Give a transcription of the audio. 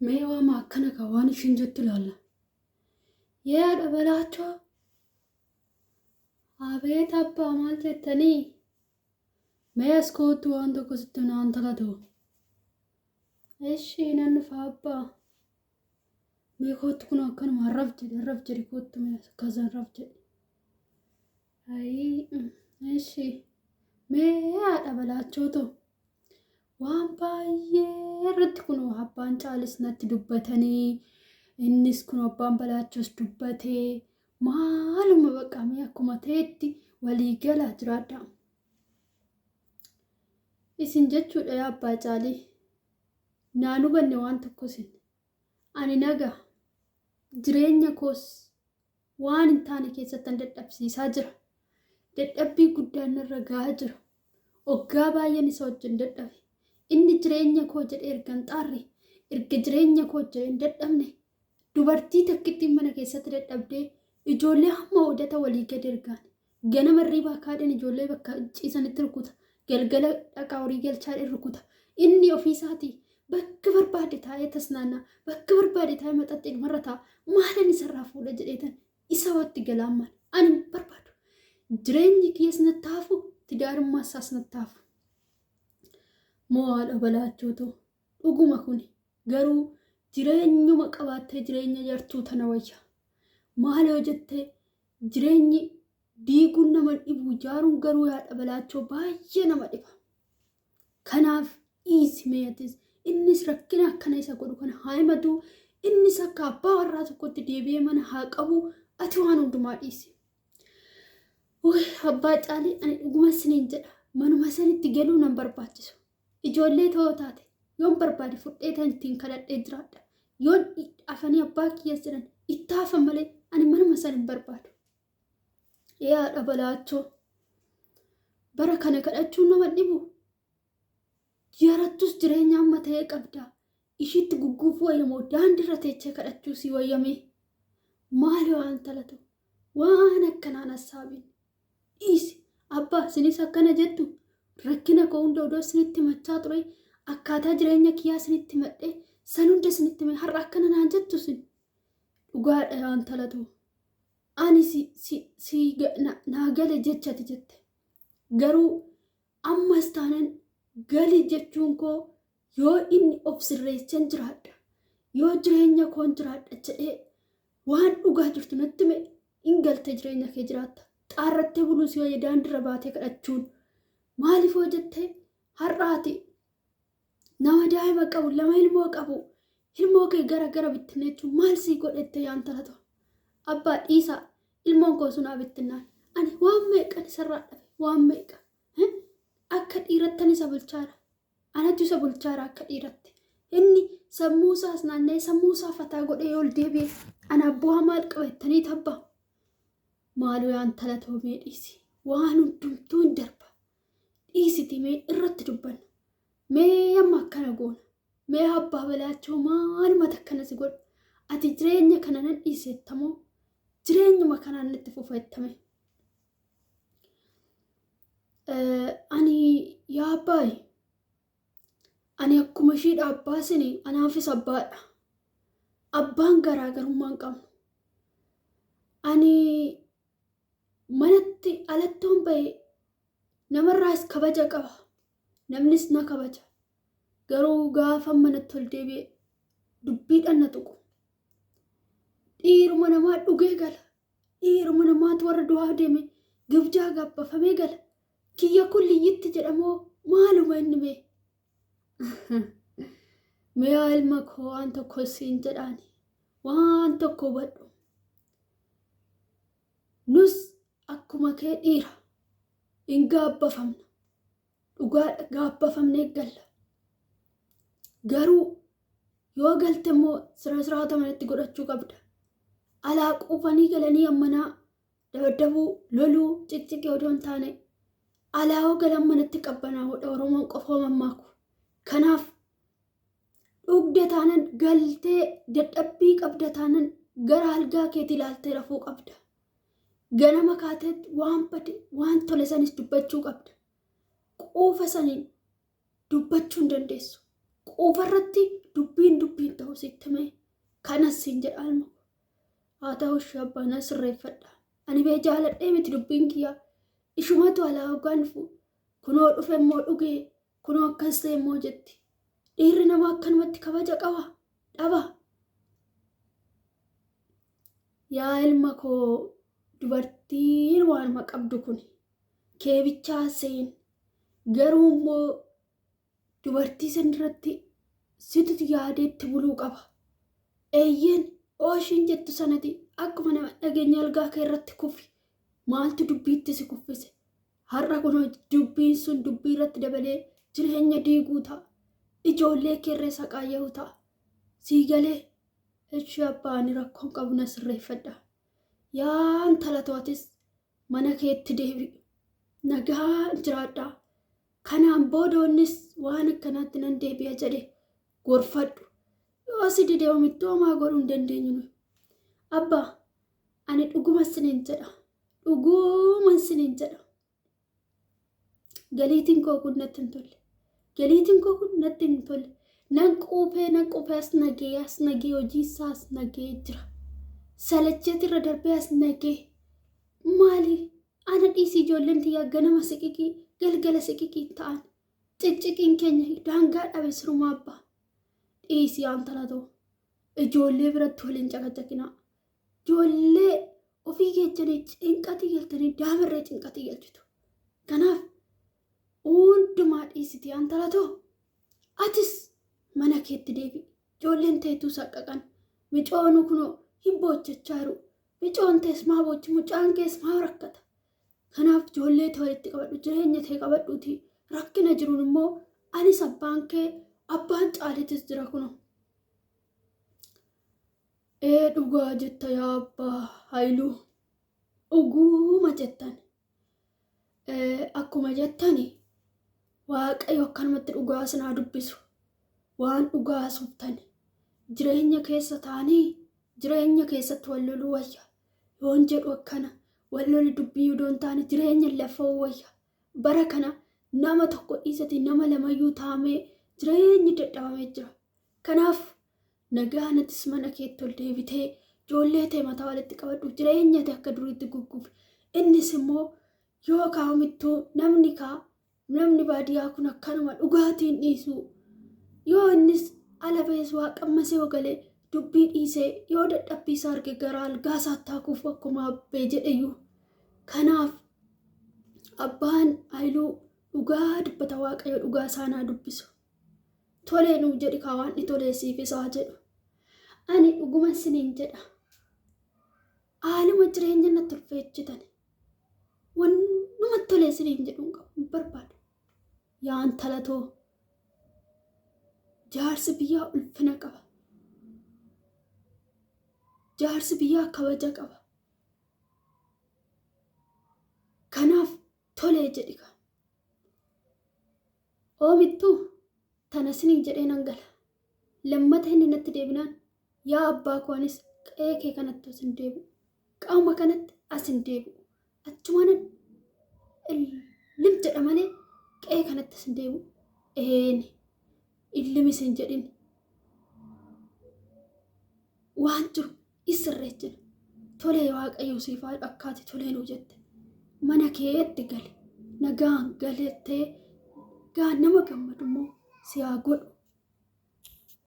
Mee waama akkana kaa waan ishiin jettu ilaalla. Yee haadha balaachoo. Abeet abbaa maal jettanii? Mee as koottu waan tokko sitti naan talatu. Eshi nan dhufa abbaa. Mee koottu kun akkanuma arraf jedhi arraf jedhi koottu mee akkas arraf jedhi. Ayii eshi mee haadha balaachoo too. Waan baay'ee irratti kun abbaan caalis natti dubbatanii innis kun abbaan balaachoos dubbatee maaluma baqa mee akkuma ta'etti walii galaa jiraadha. Isin jechuudha yaa abbaa caalii. Naan hubanne waan tokko isin. Ani nagaa jireenya koos waan hin taane keessattan dadhabsiisaa jira. Dadhabbii guddaan narra gahaa jira. Oggaa baay'een isa wajjin dadhabe. Inni jireenya koo jedhee erga hin xaarre, erga jireenya koo jedhee hin dadhabne, dubartii takkittiin mana keessatti dadhabdee ijoollee hamma odata walii gad ergaan. Ganama hirriibaa kaadheen ijoollee bakka ciisanitti rukuta. Galgala dhaqaa horii galchaadheen rukuta. Inni ofiisaatii bakka barbaade taa'ee tasnaannaa, bakka barbaade taa'ee maxaxxee dhumarra taa'a. Maalan isarraa fuudha jedheetan isa watti galaammaan ani hin barbaadu. Jireenyi kiyyas natti hafu, tidaarummaa isaas natti hafu. Moo haadha balaachootu dhuguma kuni garuu jireenyuma qabaattee jireenya yartuu tana wayya. Maal yoo jettee jireenyi diiguun nama dhibu ijaaruun garuu haadha balaachoo baay'ee nama dhiba. Kanaaf dhiisi mee atis innis rakkina akkana isa godhu kana haa himatu innis akka abbaa warraa tokkotti deebi'ee mana haa qabu ati waan hundumaa dhiisi. Uy abbaa caalii ani dhuguma isiniin jedha manuma sanitti galuu nan barbaachisu. Ijoollee ta'oo taate yoon barbaade fudhee tan ittiin kadhadhee jiraadha. Yoon afanii abbaa kiyyas jedhan itti hafan malee ani manuma san hin barbaadu. Ee haadha balaachoo bara kana kadhachuun nama dhibu yarattus jireenya amma ta'ee qabda. Ishiitti gugguufuu wayyamoo daandiirra teechee kadhachuu sii wayyamee maali waan talatu waan akkanaan hassaabiin dhiisi abbaa isinis akkana jettu rakkina koo hunda odoo isinitti himachaa ture akkaataa jireenya kiyyaa isinitti himadhe san hunda isinitti hime har'a akkana naan jettu isin dhugaadha waan talatu ani si si si naa gale jechati jette garuu ammas taanan gali jechuun koo yoo inni of sirreechen jiraadha yoo jireenya koon jiraadha jedhee waan dhugaa jirtu natti hime in galtee jireenya kee jiraatta xaarrattee buluu si wayya daandirra baatee kadhachuun maaliif hoo jettee har'aati nama daa'ima qabu lama ilmoo qabu ilmoo kee gara gara bittinneechuun maal sii godhette yaa intala too abbaa dhiisaa ilmoon koo sunaa bittinnaan ani waan meeqan isarraa dhabe waan meeqa akka dhiirattan isa bulchaara anatu isa bulchaara akka dhiiratti inni sammuu isaas naanna'ee sammuu isaa fataa godhee ol deebi'e ana bu'aa maal qaba jettanii tabba maaloo yaa intala too mee dhiisi waan hundumtuu hin darba dhiisiti mee irratti dubbanna mee amma akkana goona mee abbaa balaachoo maalumatu akkana si godha ati jireenya kana nan dhiiseettamoo jireenyuma kanaan itti fufeettame ani yaa abbaayi ani akkuma ishiidha abbaa sini anaafis abbaadha abbaan garaagarummaa hin qabnu ani manatti alattoon ba'e namarraas kabaja qaba namnis na kabaja garuu gaafa manatti ol deebi'e dubbiidhaan na tuqu dhiiruma namaa dhugee gala dhiiruma namaatu warra du'aa deeme gibjaa gabbafamee gala kiyya kun liyyitti jedhamoo maaluma inni mee mee yaa ilma koo waan tokko siin jedhaani waan tokko hubadhu Nus akkuma kee dhiira. Hin gaabbafamna. Dhugaadha gaabbafamnee galla. Garuu yoo galte immoo sira siraata manatti godhachuu qabda. Alaa quufanii galanii ammanaa dabaddabuu, loluu, ciqciqii odoo hin taane alaa yoo galan manatti qabbanaa'uudha Oromoon qofoo mammaaku. Kanaaf Dhugda taanan galtee dadhabbii qabda taanan gara algaa keetii ilaaltee rafuu qabda. Ganama kaatee waan bade waan tole sanis dubbachuu qabda. Quufa saniin dubbachuu hin dandeessu. Quufa irratti dubbiin dubbiin ta'u sitti. Akkanas siin jedha ilma. Haa ta'u ishee abbaa nan sirreeffadha. Ani bee jaaladhee miti dubbiin kiyyaa. Ishumatu alaa hoggaan dhufu. Kunoo dhufe immoo dhugee kunoo akkas ta'e immoo jetti. Dhiirri namaa akkanumatti kabaja qaba. Dhaba. Yaa ilma koo dubartiin waanuma qabdu kun keebichaa seen garuu immoo dubartii san irratti situ yaadeetti buluu qaba. Eeyyeen ooshiin jettu sanati akkuma nama dhageenya algaa kee irratti kufi. Maaltu dubbiitti si kuffise? Har'a kun dubbiin sun dubbii irratti dabalee jireenya diiguu ta'a. Ijoollee keerree saqaayya'uu ta'a. Sii galee ishee abbaa ani rakkoon qabu na sirreeffadha. Yaa intala tootis mana keetti deebi'i. Nagaan jiraadhaa. Kanaan boodoonnis waan akkanaatti nan deebi'a jedhe gorfadhu. Yoo si dide omittuu homaa godhuu hin dandeenyu nuyi. Abbaa ani dhuguma siniin jedha. Dhuguma siniin jedha. Galiitiin koo kun natti hin tolle. Galiitiin koo kun natti hin tolle. Nan quufee nan quufee as nagee as nagee hojii isaa as nagee jira. Salacheet irra darbee as nagee. Maali? Ana dhiisii ijoolleen tiyyaa ganama siqiqii galgala siqiqii ta'an. Ciqciqiin keenya daangaa dhabe sirumaa abbaa. Dhiisii yaa intala too. Ijoollee biratti waliin caqacaqinaa. Ijoollee ofii keessanii cinqatii galtanii daamarree cinqatii galchitu. Kanaaf hundumaa dhiisiti yaa intala too. Atis mana keetti deebi'i. Ijoolleen teetuu saqqaqan. Micoonuu kunoo hin boochachaa jiru. Micoon tees maa boochi mucaan kees maa rakkata. Kanaaf ijoollee tee walitti qabadhu jireenya tee qabadhuuti rakkina jiruun immoo anis abbaan kee abbaan caalitis jira kunoo. Ee dhugaa jetta yaa abbaa Haayiluu. Dhuguuma jettan. Akkuma jettani Waaqayyo akkanumatti dhugaa isin haa dubbisu. Waan dhugaa haasoftan jireenya keessa taanii jireenya keessatti wal loluu wayya. Yoon jedhu akkana wal loli dubbii odoo hin taane jireenya lafa'uu wayya. Bara kana nama tokko dhiisati nama lamayyuu taamee jireenyi dadhabamee jira. Kanaaf nagaan atis mana keetti ol deebitee ijoollee tee mataa walitti qabadhu jireenya tee akka duriitti guggufi. Innis immoo yoo kaamittuu namni kaa namni baadiyyaa kun akkanuma dhugaatiin dhiisu. Yoo innis ala ba'es waa qammasee ogalee dubbii dhiisee yoo dadhabbii isaa arge gara algaa isaatti hakuuf akkuma abbee jedheyyuu. Kanaaf abbaan Haayiluu dhugaa dubbata Waaqayyo dhugaa isaa naa dubbisu. Tolee nuu jedhi kaa waan tolee siif isaa jedhu. Ani dhuguma siniin jedha. Haaluma jireenya natti ulfeechitan. Wannuma tolee siniin jedhu hin qabu hin barbaadu. Yaa intala too jaarsi biyyaa ulfina qaba. Jaarsi biyyaa kabaja qaba. Kanaaf tolee jedhi kaa. Oomittuu tana siniin jedhee nan gala. Lammata inni natti deebinaan yaa abbaa koo anis qe'ee kee kanatti as hin deebi'u. Qaama kanatti as hin deebi'u. Achumaanan illim jedha malee qe'ee kanatti as hin deebi'u. Eeni illimis hin jedhin. Waan jiru isirreechina. Tolee Waaqayyo siif haa akkaati tolee nuu jette. Mana keetti gali. Nagaan galettee gaa nama gammadu immoo si haa godhu.